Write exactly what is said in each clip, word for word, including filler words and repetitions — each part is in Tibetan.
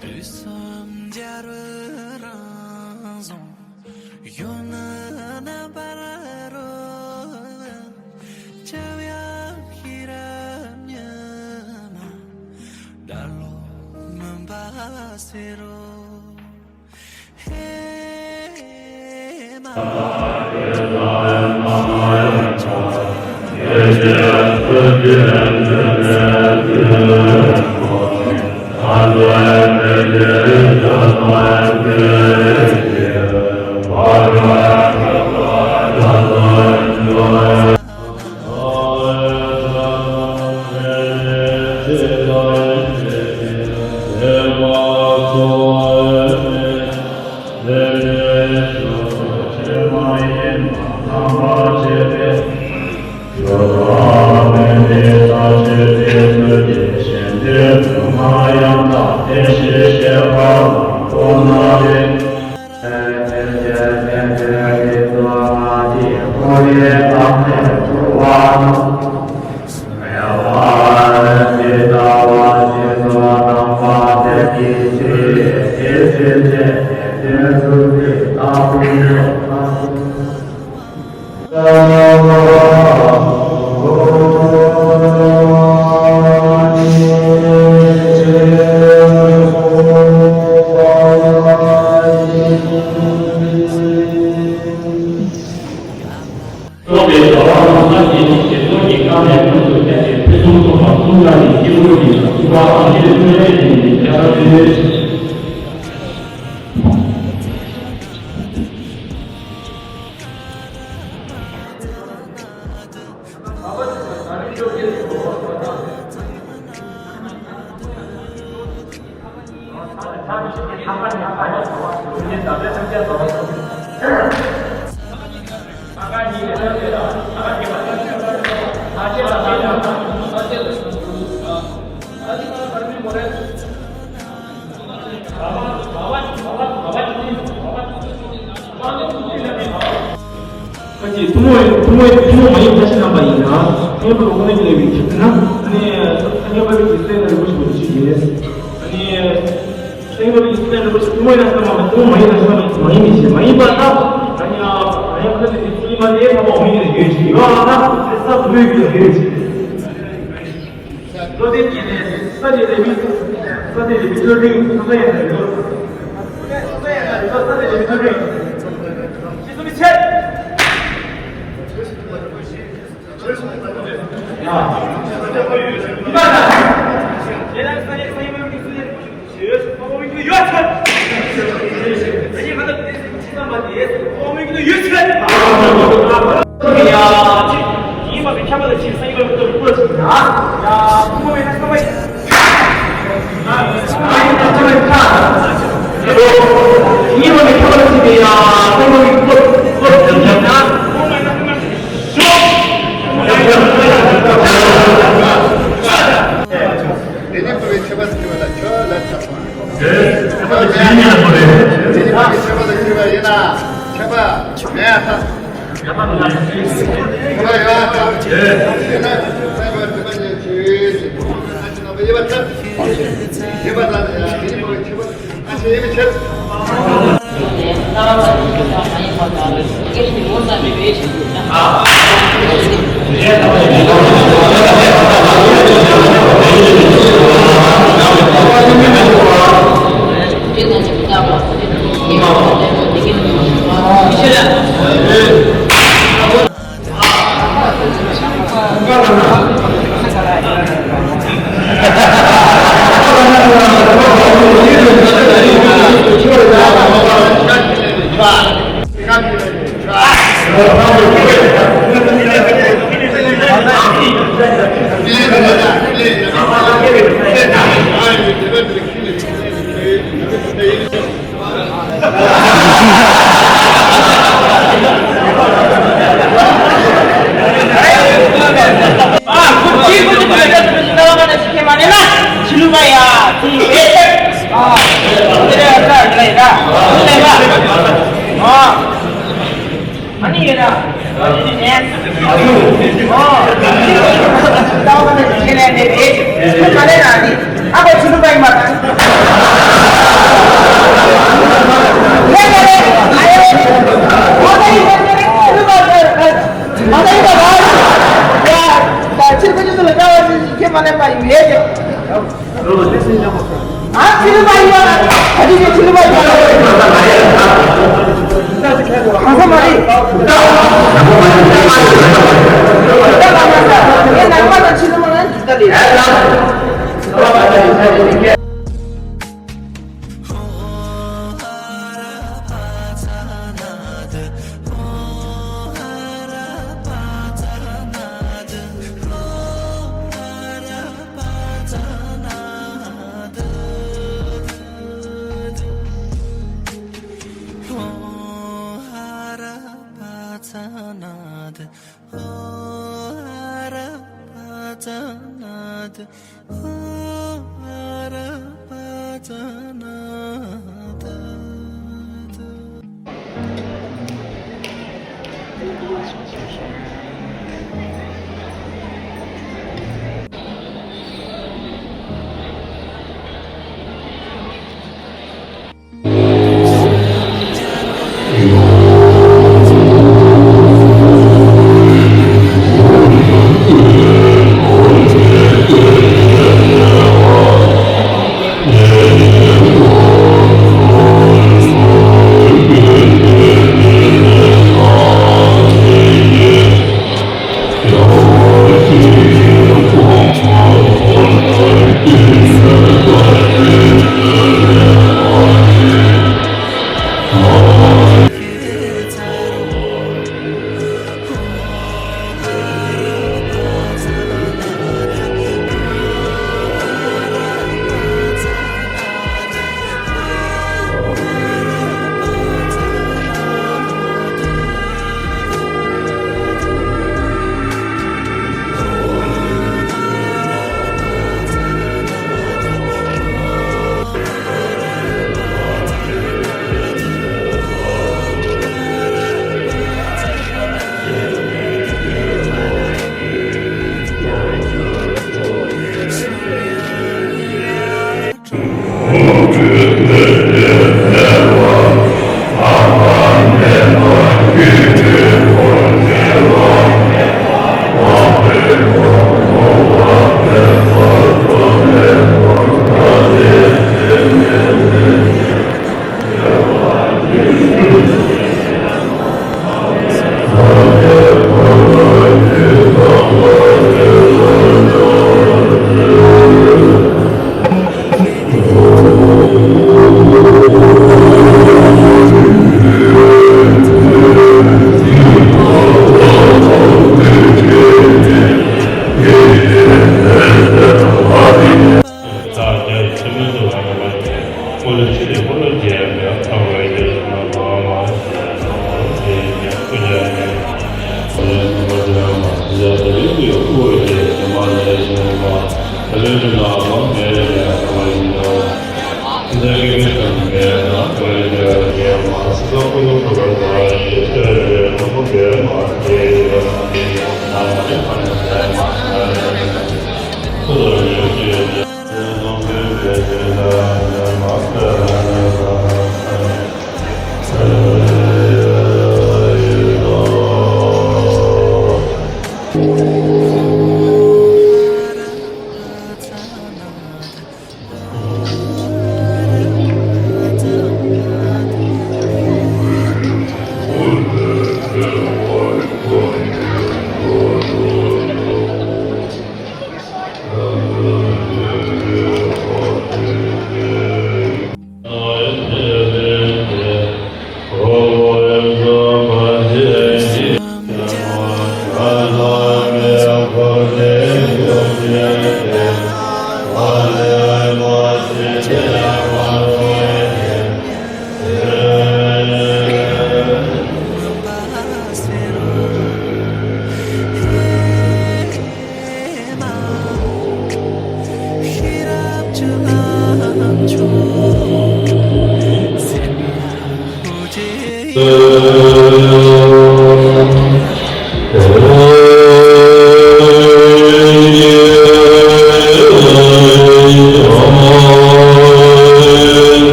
དུས་གསུམ་རྒྱལ་བའི་རང་བྱུང་། ཡོད་ན་རྣམ་པར་རོལ་པའི། སྐྱབས་ཡབ་ཤེས་རབ་ཉི་མ། བདག་བློ་མུན་པ་སེལ་རོགས། ཧེ་མ། རྟོགས་པའི་བྱ་བ་རང་སངས་རྒྱས་ཀྱི་བྱེད་སྟངས་ཀྱི་སྒང་ནས་ཁོང་ཚོས་བསྟན་པའི་ཕུན་སུམ་ཚོགས་པ་གསུམ་ཀ་ནི་སྐྱེས་བུ་གཉིས་དང་སྐྱེས་པ་ཐམས་ཅད་ཐུགས་རྗེ་ཆེ་ཞེས་བྱ་བ་སྟོན། ཁ་ཅིག་ཐུན་མོང་ཐུན་མོང་ཐུན་མོང་མ་ཡིན་ཁ་ཅིག་རྣམ་པ་ཡིན་ན། མཁན་པོ་ལ་དབང་ལས་ཀྱི་ལས་པའི་ཁྱབ་ན། ཨ་ནི་སངས་རྒྱས་པ་ལུགས་ཀྱི་སེམས་ལ་རིན་པོ་ཆེ་མོ་ཆེ་ཡིན། ཨ་ནི་སངས་རྒྱས་པ་ལུགས་ཀྱི་སེམས་ལ་རིན་པོ་ཆེ་ཐུན་མོང་ཡིན་ན་སངས་མ་ཐུན་མོང་མ་ཡིན་ན་སངས་མ་ཡིན་མི་ཞིག་མ་ཡིན་པ་ལ། ཨ་ནི་ཨ་ནི་ཁ་ཅིག་ཐུན་མོང་མ་ཡིན་ན་ཡོད་ཅིག་ཡོད་ལ་ན་སེམས་ཐུན་མོང་ཡིན་ན་ཡོད་ཅིག་བློ་ལྡན་གྱི་ལས་ས་དེ་ལས་མི་ས་དེ་ལས་མི་ཚོ་རིང་ས་ས་ཡ་ན་ཡོད། ས་ས་ཡ་ན་ཡོད་ས་དེ་ལས་མི་ཚོ་རིང་ཤེས་སོང་མི་ཚད། ཡ། ཡིན་པ་དང་། ཁྱེད་རང་ས་ཡ་ས་ཡ་མ་ཡོད་ས་ཡ། དེ་ནས་བུ་བའི་ཆོས་པ་ཟེར་བ་ལ་ཁྱོད་ལ་ཆགས་པ། དེ་ནས་བུ་བའི་ཆོས་པ་ལ་ཁྱོད་ཡིན་ན་ཆགས་པ་མེད་ཨ་ཐ། ཁོ་ལ་ཡོད་ཨ་ཐ། དེ་ན་ས་ཡི་བ་ཆོས་པ་ཉན་ཆོས་ཡོད་ཅེས་ཁོ་ལ་ན་ཆེ་ན་བ་ཡེ་བ་ཐ། ཡེ་བ་ལ་ཡ་དེ་ནས་བུ་བའི་ཆོས་པ། ཡོད་ན། ཨ་ཡུ། ཨོ། ད་བ་ནི་ཁྱེད་ལས་ནས་རེད། ཁྱེད་མ་ལས་ར་ནི། ཨ་ཁོ་ཆུ་ལུ་པ་ཡིན་པ། ལས་ཀ་ལས། ཨ་ཡོ། ཨ་ད་ཡིན་པ། ཆུ་ལུ་པ་ཡིན་པ། ཨ་ད་ཡིན་པ། ཡ། ད་ཕྱིར་ཁོ་ཆུ་ལུ་ལ་ཀ་བ་ཆུ་ཁྱེད་མ་ལས་པ་ཡིན་ཡས་ཀྱང་། ཨ་ཕྱི་ལུ་པ་ཡིན་པ། ཨ་ཕྱི་ལུ་པ་ཡིན་པ། གང་ས་མ་རེད། ངས་ནང་པ་དང་ཕྱི་ལུ་མ་ན་འཇུ་ད་ལེ།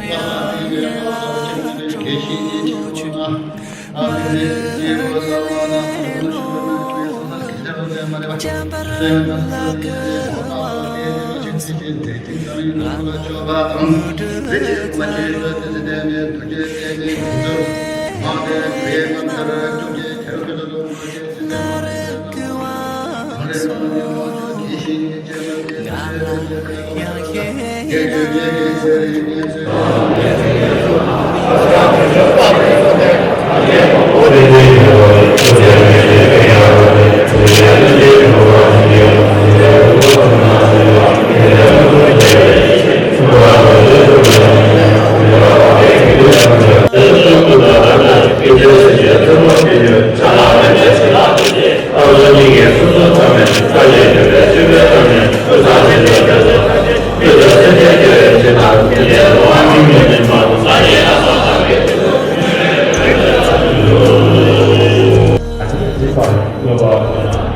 ཁྱེད་ཀྱི་སྲིད་དོན་དུས་ནས་ཐག་རིང་ལ་ཐག་རིང་ལ་ཡོད་པའི་ཐག་རིང་ལ་ཡོད་པའི་ཐག་རིང་ལ་ཡོད་པའི་ཐག་རིང་ལ་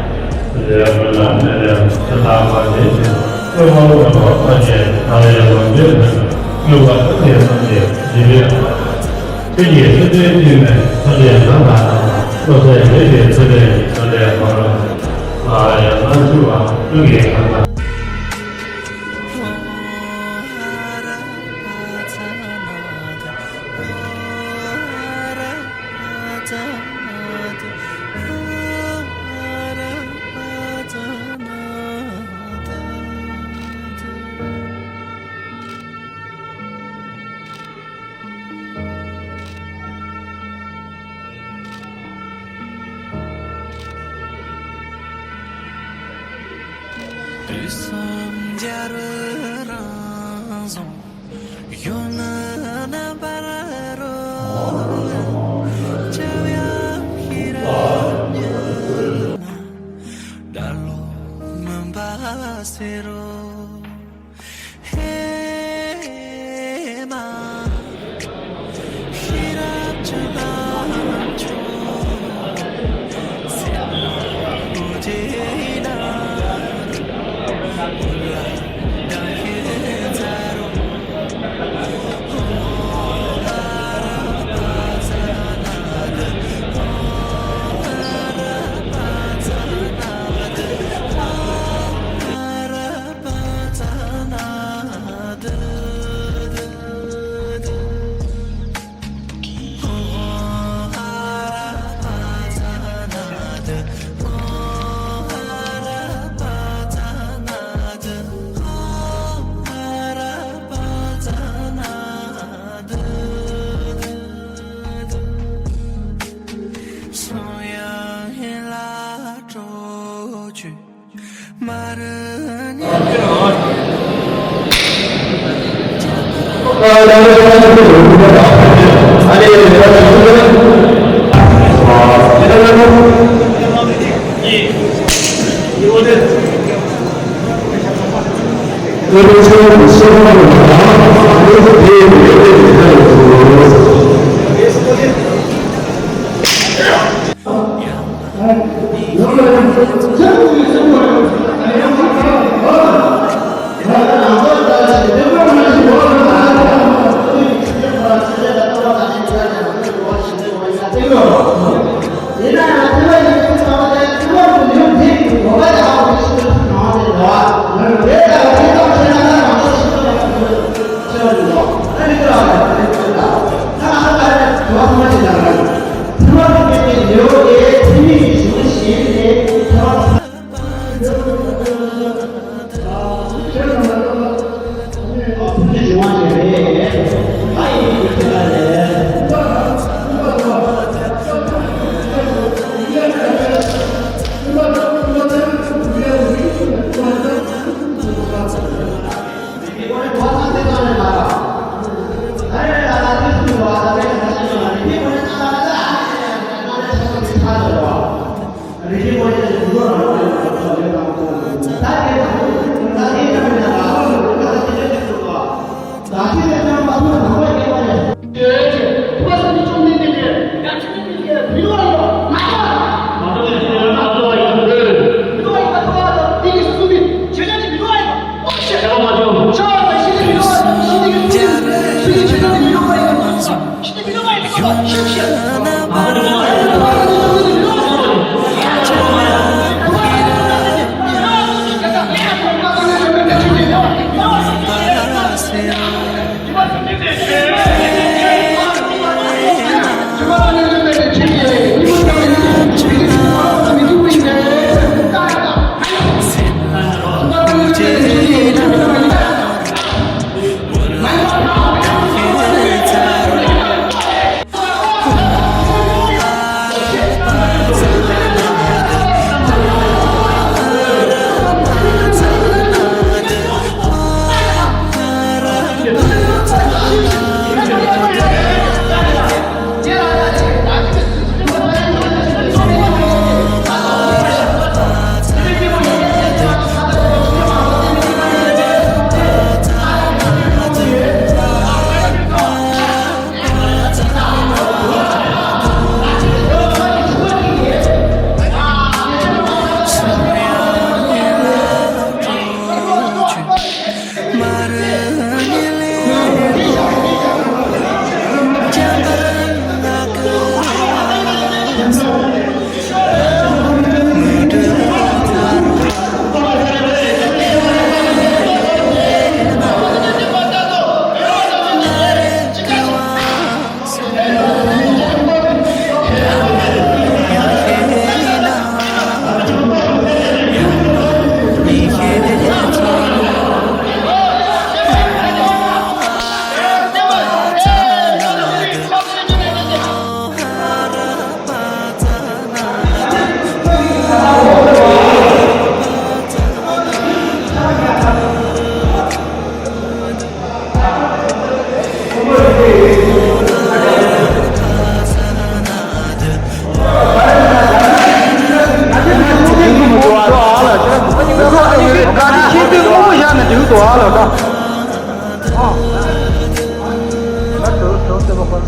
ཡོད་པའི་ཐག་རིང་ལ་ཡོད་པའི། དུས་གསུམ་རྒྱལ་བའི་རང་བྱུང་། གཞོན་ནུ་རྣམ་པར་རོལ་པའི། སྐྱབས་ཡུམ་ཤེས་རབ་ཉི་མ། བཀྲ་ལོ་མུན་པ་སེལ་རོགས། ཧེ་མ། ཤེས་རབ་ཀྱི་ལྷ་མཆོག་སེམས་ལ་བུ་རྒྱུད་ན།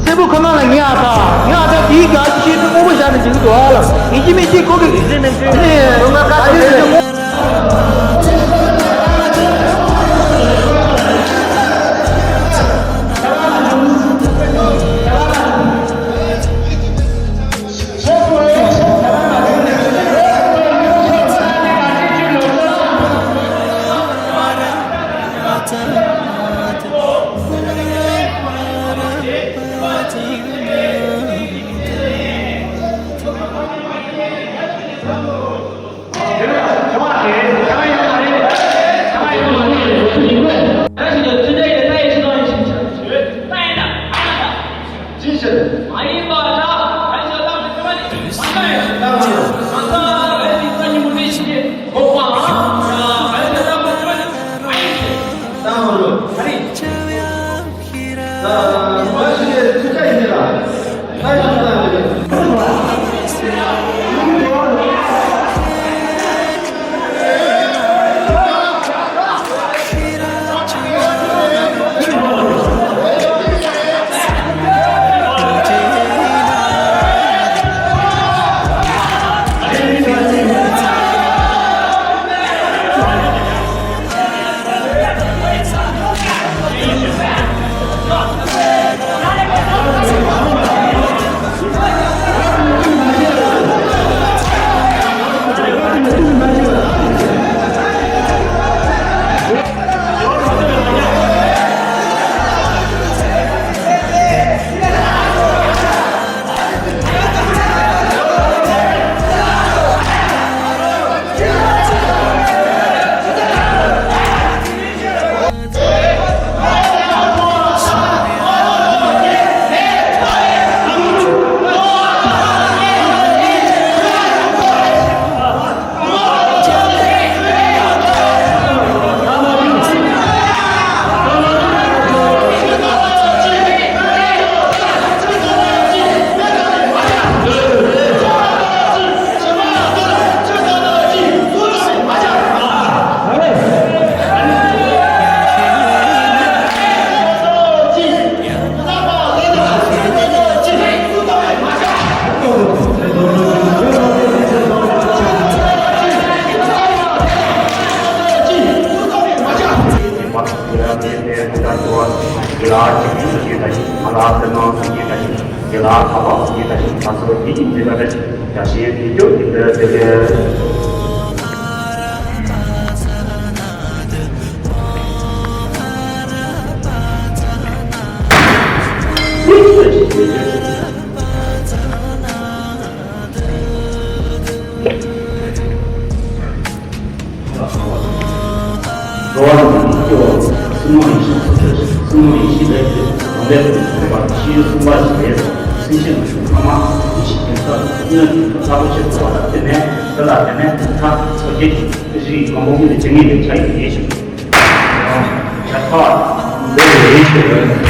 སེར་པོ་ཁོ་ན་ལ་ངའི་ཨ་ཕ། ངའི་ཨ་ཕ་དེའི་ག་ཅི་ཤེས་དུས་དངོས་པོ་བཞག་ནས་འཇིག་འདུག་ཨ་ལ། ཡིན་གཅིག་མིན་གཅིག་ཁོ་གི་ཨ་ནི་ང་ཀ་ཅི་ཟེར། ང་ལ་ཚེ་སྣང་ཚུལ་གྱི་བཀྲ་ཤིས། དགེ་ལ་ཁ་བ་ཡི་བཀྲ་ཤིས། ད་སོ་དེ་ཡིན་དེ་ལ་བཀྲ་ཤིས། བཀྲ་ཤིས་དེ་རྒྱུ་དེ་ལ་དེ་ལ། འགྲོ་བ་རྣམས་ཀྱི་སྐྱེ་བ། སྲིན་མོ་ཡེ་ཤེས་སུ་སྲིན་མོ་ཡེ་ཤེས་ལས་ཀྱི་གྲོང་ཁྱེར་དུ་ཐོན་པ་ཤེས་ཡོན་གསུམ་པ་ཞིག་ལས་སུ་སེམས་ཅན་ཚང་མ་ཡེ་ཤེས་ཀྱི་ས་སྣོད་ཀྱི་རྩ་བོ་ཆེ་བ་ལ་བརྟེན་ནས་དེ་ལ་བརྟེན་ནས་ཐ་ཚོ་རྒྱལ་གྱི་རིགས་མང་པོ་མི་ལ་བྱེད་ངེས་པའི་ཆ་ཡིན་ཞེས་ཞུ། ཇ་ཁ་འདི་རེད་ཞུ།